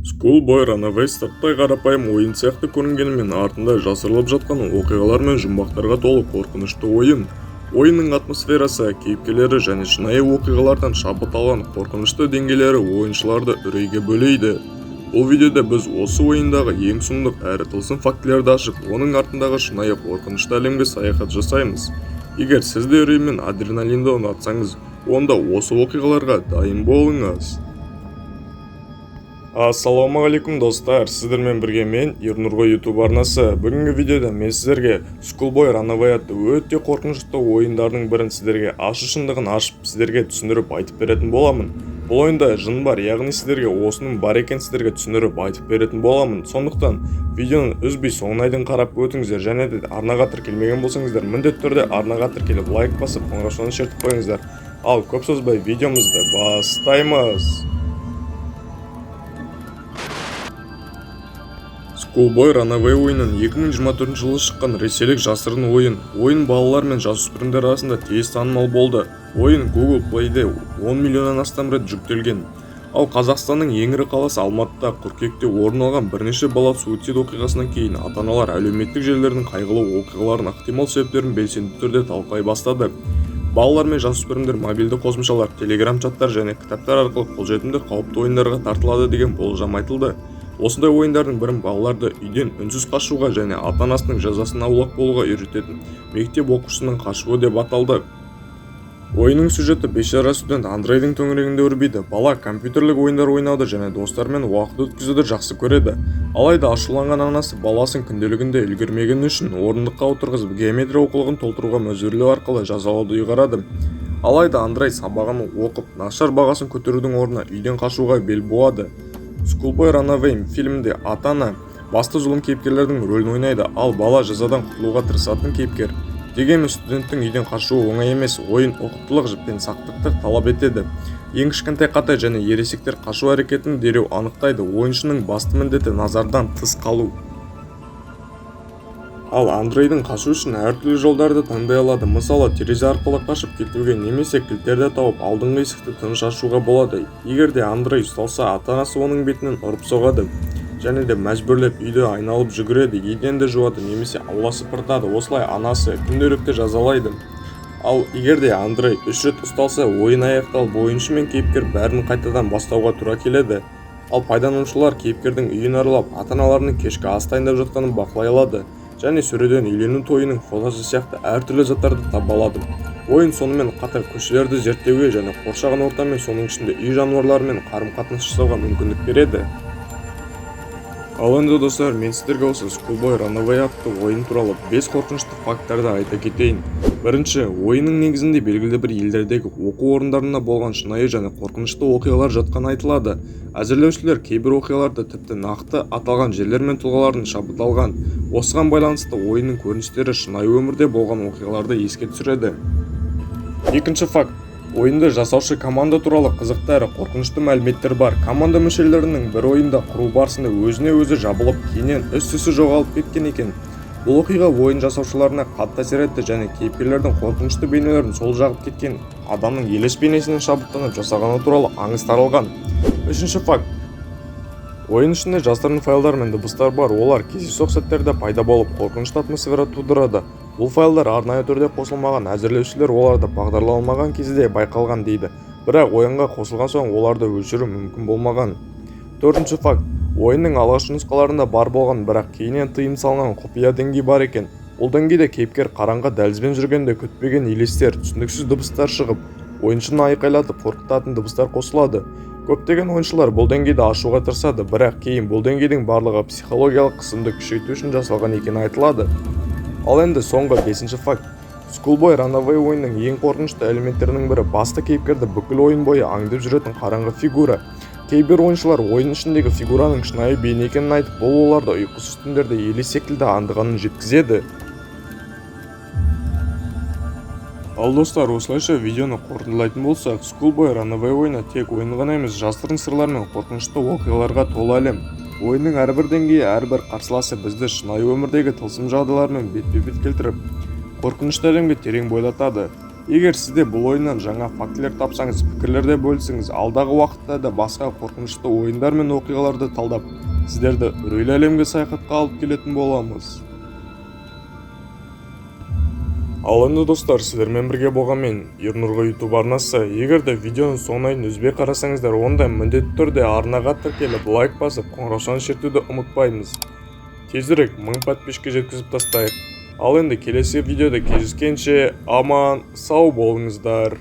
Schoolboy Runaway сырттай қарапайым ойын сияқты көрінгенімен, артында жасырылып жатқан оқиғалар мен жұмбақтарға толы қорқынышты ойын. Ойынның атмосферасы, кейіпкерлері және шынайы оқиғалардан шабыт алған қорқынышты деңгейлері ойыншыларды үрейге бөлейді. Бұл видеода біз осы ойындағы ең сұмдық әрі тылсым фактілерді ашып, оның артындағы шынайы қорқынышты әлемге саяхат жасаймыз. Егер сіз де үрей мен адреналинді ұнатсаңыз, онда осы оқиғаларға дайын болыңыз. Ассалаумағалейкум, достар! Сіздермен бірге мен, Ернұр ғой YouTube арнасы. Бүгінгі видеода мен сіздерге Schoolboy Runaway атты өте қорқынышты ойындардың бірін сіздерге ащы шындығын ашып, сіздерге түсіндіріп айтып беретін боламын. Бұл ойында жын бар, яғни сіздерге осының бар екенін сіздерге түсіндіріп айтып беретін боламын. Сондықтан видеоны үзбей соңына дейін қарап өтіңіздер және де арнаға тіркелмеген болсаңыздар, міндетті түрде арнаға тіркеліп, лайк басып, қоңыраушаны шертіп қойыңыздар. Ал көп созбай видеомызды бастаймыз. Schoolboy Runaway ойынын 2024 жылы шыққан ресейлік жасырын ойын. Ойын балалар мен жасөспірімдер арасында тез танымал болды. Ойын Google Play'де 10 миллионнан астам рет жүктелген. Ал Қазақстанның ең ірі қаласы Алматыда қыркүйекте орын алған бірнеше бала суицид оқиғасынан кейін ата-аналар әлеуметтік желілердің қайғылы оқиғалардың ықтимал себептерін белсенді түрде талқылай бастады. Балалар мен жасөспірімдер мобильді қосымшалар, телеграм-чаттар және кітаптар арқылы қолжетімді қауіпті ойындарға тартылады деген болжам айтылды. Осындай ойындардың бірін балаларды үйден үнсіз қашуға және ата-анасының жазасынан аулақ болуға үйрететін «Мектеп оқушысының қашуы» деп аталды. Ойынның сюжеті бейшара студент Андрейдің төңірегінде өрбиді. Бала компьютерлік ойындар ойнауды және достарымен уақыт өткізуді жақсы көреді. Алайда ашуланған анасы баласын күнделігінде үлгермегені үшін орындыққа отырғызып, геометрия оқулығын толтыруға мәжбүрлеу арқылы жазалауды ұйғарады. Алайда Андрей сабағын оқып, нашар бағасын көтерудің орнына үйден қашуға бел буады. Schoolboy Runaway фильмінде ата-ана басты зұлым кейіпкерлердің рөлін ойнайды, ал бала жазадан құтылуға тырысатын кейіпкер. Дегенмен студенттің үйден қашуы оңай емес. Ойын ұқыптылық пен сақтықты талап етеді. Ең кішкентай қате және ересектер қашу әрекетін дереу анықтайды. Ойыншының басты міндеті — назардан тыс қалу. Ал Андрейдің қашу үшін әртүрлі жолдарды таңдай алады. Мысалы, терезе арқылы қашып кетуге немесе кілттерді тауып, алдыңғы есікті тыныш ашуға болады. Егер де Андрей ұсталса, ата-анасы оның бетінен ұрып соғады және де мәжбүрлеп үйді айналып жүгіреді, еденді жуады немесе аула сыпыртады. Осылай анасы күнделікті жазалайды. Ал егер де Андрей үш рет ұсталса, ойын аяқталып, ойыншы мен кейіпкер бәрін қайтадан бастауға тура келеді. Ал пайдаланушылар кейіпкердің үйін аралап, ата-аналарының кешкі ас дайындап жатқанын бақылай алады және сөреден үйлену тойының фотосы сияқты әртүрлі заттарды таба алады. Ойын сонымен қатар көшелерді зерттеуге және қоршаған ортамен, соның ішінде үй жануарларымен қарым-қатынас жасауға мүмкіндік береді. Ал енді, достар, мен сіздерге осы Schoolboy Runaway атты ойын туралы 5 қорқынышты факттарды айта кетейін. Бірінші, ойынның негізінде белгілі бір елдердегі оқу орындарында болған шынайы және қорқынышты оқиғалар жатқаны айтылады. Әзірлеушілер кейбір оқиғаларды тіпті нақты аталған жерлер мен тұлғалардың шабыт алған. Осыған байланысты ойынның көріністері шынайы өмірде болған оқиғаларды еске түсіреді. Екінші факт: ойынды жасаушы команда туралы қызықты әрі қорқынышты мәліметтер бар. Команда мүшелерінің бір ойында құру барысында өзіне өзі жабылып, кейіннен із-түссіз жоғалып кеткен екен. Бұл оқиға ойын жасаушыларына қатты әсер етті және кейіпкерлердің қорқынышты бейнелерін сол жағып кеткен адамның елес бейнесінен шабыттанып жасағаны туралы аңыз таралған. Үшінші факт: ойын ішінде жасырын файлдар мен дыбыстар бар. Олар кездейсоқ сәттерде пайда болып, қорқынышты атмосфера тудырады. Бұл файлдар арнайы түрде қосылмаған. Әзірлеушілер оларды бағдарламалаған кезде байқалған дейді, бірақ ойынға қосылған соң оларды өшіру мүмкін болмаған. Төртінші факт: ойынның алғашқы нұсқаларында бар болған, бірақ кейіннен тыйым салынған құпия деңгей бар екен. Бұл деңгейде кейіпкер қараңғы дәлізбен жүргенде күтпеген елестер, түсініксіз дыбыстар шығып, ойыншыны айқайлатып қорқытатын дыбыстар қосылады. Көптеген ойыншылар бұл деңгейді ашуға тырысады, бірақ кейін бұл деңгейдің барлығы психологиялық қысымды күшейту үшін жасалған екені айтылады. Ал енді соңғы бесінші факт: Schoolboy Runaway ойынның ең қорқынышты элементтерінің бірі — басты кейіпкерді бүкіл ойын бойы аңдып жүретін қараңғы фигура. Кейбір ойыншылар ойын ішіндегі фигураның шынайы бейне екенін айтып, бұл оларды ұйқысыз түндерде елес секілді аңдығанын жеткізеді. Ал, достар, осылайша видеоны қорытындылайтын болсақ, Schoolboy Runaway ойыны тек ойын ғана емес, жасырын сырлар мен қорқынышты оқиғаларға толы әлем. Ойынның әрбір деңгейі, әрбір қарсыласы бізді шынайы өмірдегі тылсым жағдайлармен бетпе-бет келтіріп, қорқынышты әлемге терең бойлатады. Егер сізде бұл ойыннан жаңа фактілер тапсаңыз, пікірлерде бөлісіңіз. Алдағы уақытта да басқа қорқынышты ойындар мен оқиғаларды талдап, сіздерді үрейлі әлемге саяхатқа алып келетін боламыз. Ал енді, достар, сіздермен бірге болған мен, Ернұрға YouTube арнасы. Егер де видеоның соңына дейін үзбей қарасаңыздар, онда міндетті түрде арнаға тіркеліп, лайк басып, қоңыраушаны шертуді ұмытпаймыз. Тезірек 1000 подписчикке жеткізіп тастайық. Ал енді келесі видеода кездескенше, аман сау болыңыздар.